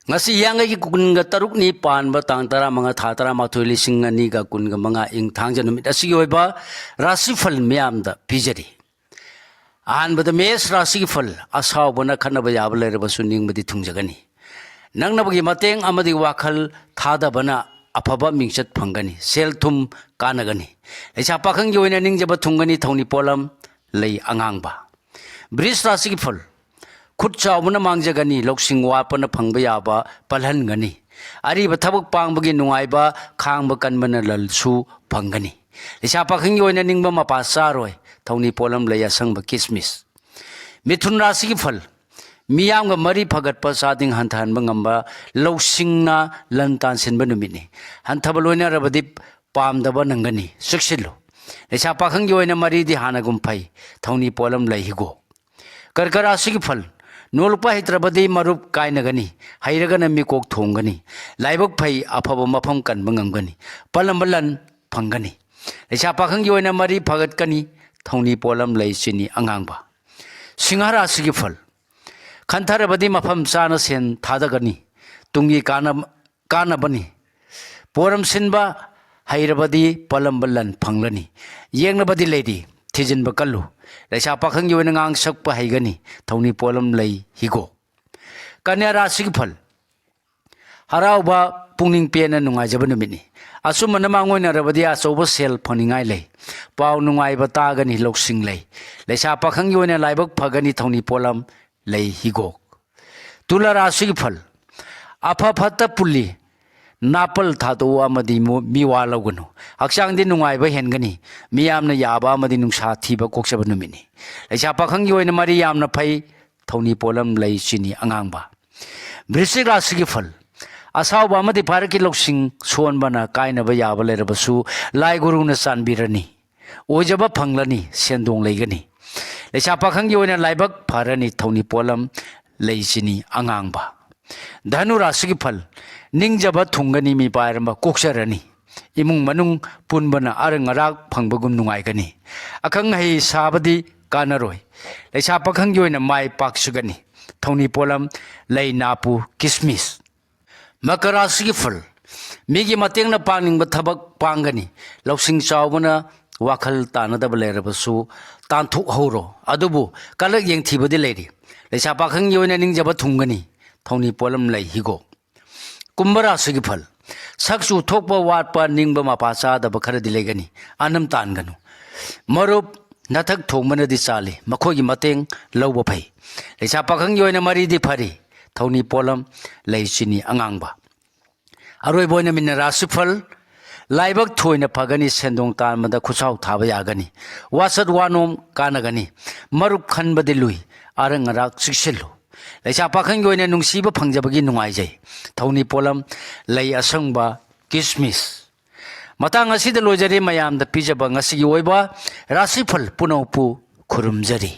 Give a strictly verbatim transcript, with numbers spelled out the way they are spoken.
ꯉꯁꯤ ꯍꯤꯌꯥꯡꯒꯩꯒꯤ ꯀꯨꯟꯒ ꯇꯔꯨꯛꯅꯤ, ꯄꯥꯟꯕ ꯇꯥꯡ ꯇꯔꯥꯃꯉꯥ, ꯊꯥ ꯇꯔꯥꯃꯥꯊꯣꯏ, ꯂꯤꯁꯤꯡ ꯑꯅꯤꯒ ꯀꯨꯟꯒ ꯃꯉꯥ, ꯏꯪ ꯊꯥꯡꯖ ꯅꯨꯃꯤꯠ ꯑꯁꯤꯒꯤ ꯑꯣꯏꯕ ꯔꯥꯁꯤꯐꯜ ꯃꯤꯌꯥꯝꯗ ꯄꯤꯖꯔꯤ꯫ ꯑꯍꯥꯟꯕꯗ ꯃꯦꯁ ꯔꯥꯁꯤꯒꯤ ꯐꯜ, ꯑꯁꯥꯎꯕꯅ ꯈꯠꯅꯕ ꯌꯥꯕ ꯂꯩꯔꯕꯁꯨ ꯅꯤꯡꯕꯗꯤ ꯊꯨꯡꯖꯒꯅꯤ꯫ ꯅꯛꯅꯕꯒꯤ ꯃꯇꯦꯡ ꯑꯃꯗꯤ ꯋꯥꯈꯜ ꯊꯥꯗꯕꯅ ꯑꯐꯕ ꯃꯤꯡꯆꯠ ꯐꯪꯒꯅꯤ, ꯁꯦꯜ ꯊꯨꯝ ꯀꯥꯟꯅꯒꯅꯤ꯫ ꯂꯩꯁꯥ ꯄꯥꯈꯪꯒꯤ ꯑꯣꯏꯅ ꯅꯤꯡꯖꯕ ꯊꯨꯡꯒꯅꯤ, ꯊꯧꯅꯤ ꯄꯣꯠꯂꯝ ꯂꯩ ꯑꯉꯥꯡꯕ꯫ ꯕ꯭ꯔꯤꯖ ꯔꯥꯁꯤꯒꯤ ꯐꯜ, ꯈꯨꯠ ꯆꯥꯎꯕꯅ ꯃꯥꯡꯖꯒꯅꯤ, ꯂꯧꯁꯤꯡ ꯋꯥꯠꯄꯅ ꯐꯪꯕ ꯌꯥꯕ ꯄꯜꯍꯟꯒꯅꯤ꯫ ꯑꯔꯤꯕ ꯊꯕꯛ ꯄꯥꯡꯕꯒꯤ ꯅꯨꯡꯉꯥꯏꯕ, ꯈꯥꯡꯕ ꯀꯟꯕꯅ ꯂꯜꯁꯨ ꯐꯪꯒꯅꯤ꯫ ꯂꯩꯁꯥ ꯄꯥꯈꯪꯒꯤ ꯑꯣꯏꯅ ꯅꯤꯡꯕ ꯃꯄꯥ ꯆꯥꯔꯣꯏ, ꯊꯧꯅꯤ ꯄꯣꯠꯂꯝ ꯂꯩ ꯑꯁꯪꯕ ꯀꯤꯁꯃꯤꯁ꯫ ꯃꯤꯊꯨꯟ ꯔꯥꯁꯤꯒꯤ ꯐꯜ, ꯃꯤꯌꯥꯝꯒ ꯃꯔꯤ ꯐꯒꯠꯄ, ꯆꯥꯗꯤꯡ ꯍꯟꯊꯍꯟꯕ ꯉꯝꯕ, ꯂꯧꯁꯤꯡꯅ ꯂꯟ ꯇꯥꯟꯁꯤꯟꯕ ꯅꯨꯃꯤꯠꯅꯤ꯫ ꯍꯟꯊꯕ ꯂꯣꯏꯅꯔꯕꯗꯤ ꯄꯥꯝꯗꯕ ꯅꯪꯒꯅꯤ, ꯆꯦꯛꯁꯤꯜꯂꯨ꯫ ꯂꯩꯁꯥ ꯄꯥꯈꯪꯒꯤ ꯑꯣꯏꯅ ꯃꯔꯤꯗꯤ ꯍꯥꯟꯅꯒꯨꯝ ꯐꯩ, ꯊꯧꯅꯤ ꯄꯣꯠꯂꯝ ꯂꯩ ꯍꯤꯒꯣꯛ꯫ ꯀꯔꯀ ꯔꯥꯁꯤꯒꯤ ꯐꯜ, ꯅꯣꯂꯨꯛꯄ ꯍꯩꯇ꯭ꯔꯕꯗꯤ ꯃꯔꯨꯞ ꯀꯥꯏꯅꯒꯅꯤ, ꯍꯩꯔꯒꯅ ꯃꯤꯀꯣꯛ ꯊꯣꯡꯒꯅꯤ꯫ ꯂꯥꯏꯕꯛ ꯐꯩ, ꯑꯐꯕ ꯃꯐꯝ ꯀꯟꯕ ꯉꯝꯒꯅꯤ, ꯄꯜꯂꯝꯕ ꯂꯟ ꯐꯪꯒꯅꯤ꯫ ꯂꯩꯁꯥ ꯄꯥꯈꯪꯒꯤ ꯑꯣꯏꯅ ꯃꯔꯤ ꯐꯒꯠꯀꯅꯤ, ꯊꯧꯅꯤ ꯄꯣꯠꯂꯝ ꯂꯩ ꯆꯤꯅꯤ ꯑꯉꯥꯡꯕ꯫ ꯁꯤꯡꯍ ꯔꯥꯁꯤꯒꯤ ꯐꯜ, ꯈꯟꯊꯔꯕꯗꯤ ꯃꯐꯝ ꯆꯥꯅ ꯁꯦꯟ ꯊꯥꯗꯒꯅꯤ, ꯇꯨꯡꯒꯤ ꯀꯥꯟꯅ-, ꯀꯥꯟꯅꯕꯅꯤ꯫ ꯄꯣꯔꯝ ꯁꯤꯟꯕ ꯍꯩꯔꯕꯗꯤ ꯄꯜꯂꯝꯕ ꯂꯟ ꯐꯪꯂꯅꯤ꯫ ꯌꯦꯡꯅꯕꯗꯤ ꯂꯩꯔꯤ, ꯊꯤꯖꯤꯟꯕ ꯀꯜꯂꯨ꯫ ꯂꯩꯁꯥ ꯄꯥꯈꯪꯒꯤ ꯑꯣꯏꯅ ꯉꯥꯡ ꯁꯛꯄ ꯍꯩꯒꯅꯤ, ꯊꯧꯅꯤ ꯄꯣꯠꯂꯝ ꯂꯩ ꯍꯤꯒꯣꯛ꯫ ꯀꯟꯌꯥ ꯔꯥꯁꯤꯒꯤ ꯐꯜ, ꯍꯔꯥꯎꯕ, ꯄꯨꯛꯅꯤꯡ ꯄꯦꯟꯅ ꯅꯨꯡꯉꯥꯏꯖꯕ ꯅꯨꯃꯤꯠꯅꯤ꯫ ꯑꯆꯨꯝꯕꯅ ꯃꯥꯡꯑꯣꯏꯅꯔꯕꯗꯤ ꯑꯆꯧꯕ ꯁꯦꯜ ꯐꯪꯅꯤꯡꯉꯥꯏ ꯂꯩ꯫ ꯄꯥꯎ ꯅꯨꯡꯉꯥꯏꯕ ꯇꯥꯒꯅꯤ, ꯂꯧꯁꯤꯡ ꯂꯩ꯫ ꯂꯩꯁꯥ ꯄꯥꯈꯪꯒꯤ ꯑꯣꯏꯅ ꯂꯥꯏꯕꯛ ꯐꯒꯅꯤ, ꯊꯧꯅꯤ ꯄꯣꯠꯂꯝ ꯂꯩ ꯍꯤꯒꯣꯛ꯫ ꯇꯨꯂꯥ ꯔꯥꯁꯤꯒꯤ ꯐꯜ, ꯑꯐ ꯐꯠꯇ ꯄꯨꯜꯂꯤ, ꯅꯥꯄꯜ ꯊꯥꯗꯣꯛꯎ ꯑꯃꯗꯤ ꯃꯨ-, ꯃꯤꯋꯥ ꯂꯧꯒꯅꯨ꯫ ꯍꯛꯆꯥꯡꯗꯤ ꯅꯨꯡꯉꯥꯏꯕ ꯍꯦꯟꯒꯅꯤ, ꯃꯤꯌꯥꯝꯅ ꯌꯥꯕ ꯑꯃꯗꯤ ꯅꯨꯡꯁꯥ ꯊꯤꯕ ꯀꯣꯛꯆꯕ ꯅꯨꯃꯤꯠꯅꯤ꯫ ꯂꯩꯁꯥ ꯄꯥꯈꯪꯒꯤ ꯑꯣꯏꯅ ꯃꯔꯤ ꯌꯥꯝꯅ ꯐꯩ, ꯊꯧꯅꯤ ꯄꯣꯠꯂꯝ ꯂꯩ ꯆꯤꯅꯤ ꯑꯉꯥꯡꯕ꯫ ꯕ꯭ꯔꯤꯁꯤꯛ ꯔꯥꯁꯤꯒꯤ ꯐꯜ, ꯑꯁꯥꯎꯕ ꯑꯃꯗꯤ ꯚꯥꯔꯠꯀꯤ ꯂꯧꯁꯤꯡ ꯁꯣꯟꯕꯅ ꯀꯥꯏꯅꯕ ꯌꯥꯕ ꯂꯩꯔꯕꯁꯨ ꯂꯥꯏ ꯒꯨꯔꯨꯅ ꯆꯥꯟꯕꯤꯔꯅꯤ, ꯑꯣꯏꯖꯕ ꯐꯪꯂꯅꯤ, ꯁꯦꯟꯗꯣꯡ ꯂꯩꯒꯅꯤ꯫ ꯂꯩꯁꯥ ꯄꯥꯈꯪꯒꯤ ꯑꯣꯏꯅ ꯂꯥꯏꯕꯛ ꯐꯔꯅꯤ, ꯊꯧꯅꯤ ꯄꯣꯠꯂꯝ ꯂꯩ ꯆꯤꯅꯤ ꯑꯉꯥꯡꯕ꯫ ꯙꯅꯨ ꯔꯥꯁꯤꯒꯤ ꯐꯜ, ꯅꯤꯡꯖꯕ ꯊꯨꯡꯒꯅꯤ, ꯃꯤꯄꯥꯏꯔꯝꯕ ꯀꯣꯛꯆꯔꯅꯤ, ꯏꯃꯨꯡ ꯃꯅꯨꯡ ꯄꯨꯟꯕꯅ ꯑꯔꯪ ꯑꯔꯥꯛ ꯐꯪꯕꯒꯨꯝ ꯅꯨꯡꯉꯥꯏꯒꯅꯤ꯫ ꯑꯈꯪ ꯑꯍꯩ ꯁꯥꯕꯗꯤ ꯀꯥꯟꯅꯔꯣꯏ꯫ ꯂꯩꯁꯥ ꯄꯥꯈꯪꯒꯤ ꯑꯣꯏꯅ ꯃꯥꯏ ꯄꯥꯛꯆꯒꯅꯤ꯫ ꯊꯧꯅꯤ ꯄꯣꯠꯂꯝ ꯂꯩ ꯅꯥꯄꯨ ꯀꯤꯁꯃꯤꯁ꯫ ꯃꯀꯔ ꯔꯥꯁꯤꯒꯤ ꯐꯜ꯫ ꯃꯤꯒꯤ ꯃꯇꯦꯡꯅ ꯄꯥꯡꯅꯤꯡꯕ ꯊꯕꯛ ꯄꯥꯡꯒꯅꯤ꯫ ꯂꯧꯁꯤꯡ ꯆꯥꯎꯕꯅ ꯋꯥꯈꯜ ꯇꯥꯅꯗꯕ ꯂꯩꯔꯕꯁꯨ ꯇꯥꯟꯊꯣꯛꯍꯧꯔꯣ꯫ ꯑꯗꯨꯕꯨ ꯀꯂꯛ ꯌꯦꯡꯊꯤꯕꯗꯤ ꯂꯩꯔꯤ꯫ ꯂꯩꯁꯥ ꯄꯥꯈꯪꯒꯤ ꯑꯣꯏꯅ ꯅꯤꯡꯖꯕ ꯊꯨꯡꯒꯅꯤ꯫ ꯊꯧꯅꯤ ꯄꯣꯠꯂꯝ ꯂꯩ ꯍꯤꯒꯣꯛ꯫ ꯀꯨꯝꯚ ꯔꯥꯁꯤꯒꯤ ꯐꯜ꯫ ꯁꯛꯆꯨ ꯊꯣꯛꯄ ꯋꯥꯠꯄ, ꯅꯤꯡꯕ ꯃꯄꯥ ꯆꯥꯗꯕ ꯈꯔꯗꯤ ꯂꯩꯒꯅꯤ꯫ ꯑꯅꯝ ꯇꯥꯟꯒꯅꯨ꯫ ꯃꯔꯨꯞ ꯅꯊꯛ ꯊꯣꯡꯕꯅꯗꯤ ꯆꯥꯜꯂꯤ꯫ ꯃꯈꯣꯏꯒꯤ ꯃꯇꯦꯡ ꯂꯧꯕ ꯐꯩ꯫ ꯂꯩꯁꯥ ꯄꯥꯈꯪꯒꯤ ꯑꯣꯏꯅ ꯃꯔꯤꯗꯤ ꯐꯔꯤ꯫ ꯊꯧꯅꯤ ꯄꯣꯠꯂꯝ ꯂꯩ ꯆꯤꯅꯤ ꯑꯉꯥꯡꯕ꯫ ꯑꯔꯣꯏꯕ ꯑꯣꯏꯅ ꯃꯤꯅ ꯔꯥꯁꯤꯐꯜ꯫ ꯂꯥꯏꯕꯛ ꯊꯣꯏꯅ ꯐꯒꯅꯤ꯫ ꯁꯦꯟꯗꯣꯡ ꯇꯥꯟꯕꯗ ꯈꯨꯠꯁꯥꯎ ꯊꯥꯕ ꯌꯥꯒꯅꯤ꯫ ꯋꯥꯆꯠ ꯋꯥꯅꯣꯝ ꯀꯥꯟꯅꯒꯅꯤ꯫ ꯃꯔꯨꯞ ꯈꯟꯕꯗꯤ ꯂꯨꯏ꯫ ꯑꯔꯪ ꯑꯔꯥꯛ ꯆꯤꯛꯁꯤꯜꯂꯨ꯫ ꯂꯩꯁꯥ ꯄꯥꯈꯪꯒꯤ ꯑꯣꯏꯅ ꯅꯨꯡꯁꯤꯕ ꯐꯪꯖꯕꯒꯤ ꯅꯨꯡꯉꯥꯏꯖꯩ꯫ ꯊꯧꯅꯤ ꯄꯣꯠꯂꯝ ꯂꯩ ꯑꯁꯪꯕ, ꯀꯤꯁꯃꯤꯁ꯫ ꯃꯇꯥꯡ ꯑꯁꯤꯗ ꯂꯣꯏꯖꯔꯦ꯫ ꯃꯌꯥꯝꯗ ꯄꯤꯖꯕ ꯉꯁꯤꯒꯤ ꯑꯣꯏꯕ ꯔꯥꯁꯤꯐꯜ ꯄꯨꯝꯅꯃꯛꯄꯨ ꯈꯨꯔꯨꯝꯖꯔꯤ꯫